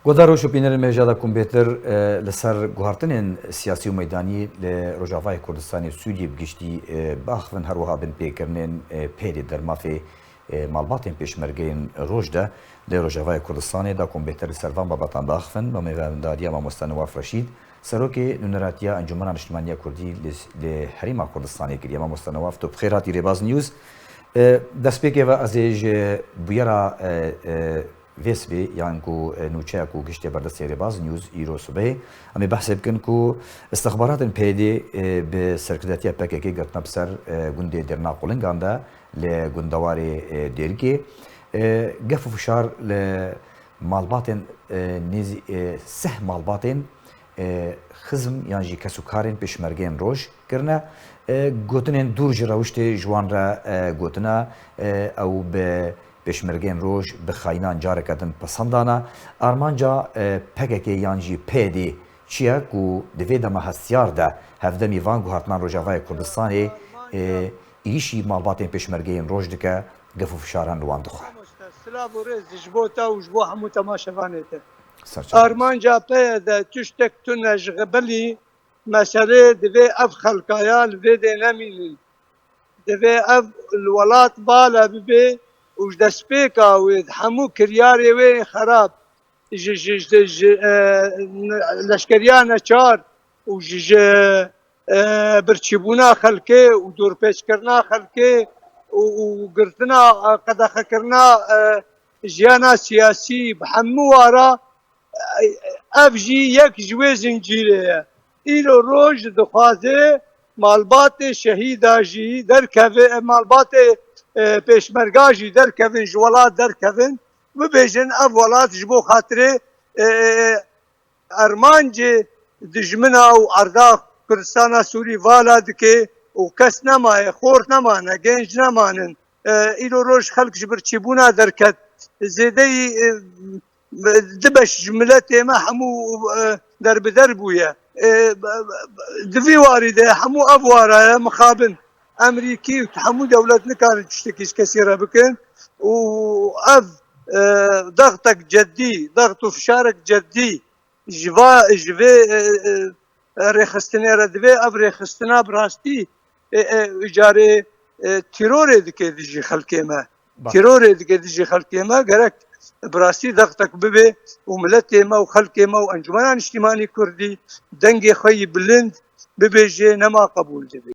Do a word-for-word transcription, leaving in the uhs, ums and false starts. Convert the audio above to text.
Guhdar û şopînerên me jada ku bêtir, e, li ser guhartinên siyasî û meydanî li Rojavayê Kurdistanê û Sûriyê bi giştî, e, biaxivin, her wiha binpêkirinên, e, PYDê dermafê, e, malbatên pêşmergeyên roj de li Rojavayê Kurdistanê da ku bêtir li ser van babetan biaxivin, me mêvendariya mamoste Newaf Reşîd, serokê nûneratiya Encûmena Niştimaniya Kurdî li, li Herêma Kurdistanê kiriye. Mamoste Newaf, tu bi xêr hatî Rêbaz News. E, destpêkê ve ez ê ji bûyera, e, e, vê sibê, yan ku, e, nûçeya ku giştê berdestê Rêbaz News îro sibê, em ê behsê bikin ku istixbaratên PYDê, e, bi serkirdatiya PKK girtine bi ser, e, gundê Dêrina Qulingan de li gundewarê, e, Dêrikê, e, gef û fişar li malbatên, e, nêzî-, e, sih malbatên, e, xizm yan jî kesûkarên pêşmergeyên roj kirine. E, gotinên dûr ji rewiştê ji wan re, e, gotine, e, ew bi pêşmergeyên roj bi xayînan careke din pesend dane. Armanca, e, PKK yan jî PYDê çi ye ku di vê dema hestiyar de hevdemî van guhartinan Rojavayê Kurdistanê, e, êrîşî malbatên pêşmergeyên roj dike, gef û fişaran li wan dixwe? Mamoste, silav û rêz ji bo te û ji bo hemû temaşevanê te. Serçe. Armanca PYD tiştek tune ji xibilî meselê divê ev xelkaya li vê dê nemînin. Divê ev li welat bale bibe û ji destpêka wê di hemû kiryarê wê xerab, ji, ji, ji, ji, e, leşkeriya neçar û ji, ji, e, birçîbûna xelkê û dorpêçkirina xelkê û, û girtina, e, qedexekirina, e, jiyana siyasî bi hemû wara, ev jî yek ji wê zincîrê ye. Îro roj dixwaze malbatê şehîda jî derkeve, malbatê, e, pêşmerga jî derkevin, ji welat derkevin, bibêjin ev welat ji bo xatirê, e, e, e, armancê dijmina û erda Kurdistana Sûrî vala dike û kes nemaye, xort nemane, genc nemanin. E, îro roj xelk ji birçîbûna derket. Zêdeyî, e, du beş ji miletê me hemû, e, derbider bûye. E, di vî warî de hemû ev wara ye mixabin. Emerîkî û hemû dewlet nikarin tiştekî ji kesî re bikin û ev, e, dextek ceddî, dext û fişarek ceddî ji va, ji vê, e, e, rêxistinê re divê. Ev rêxistina bi rastî, e, e, carê, e, tîrorê dike dijî xelkê me. Baş. Tîrorê dike dijî xelkê me, gerek bi rastî dextek bibe û miletê me û xelkê me û Encûmena Niştîmanî Kurdî dengê xwe yî bilind bibêje, nema qebûl dibe.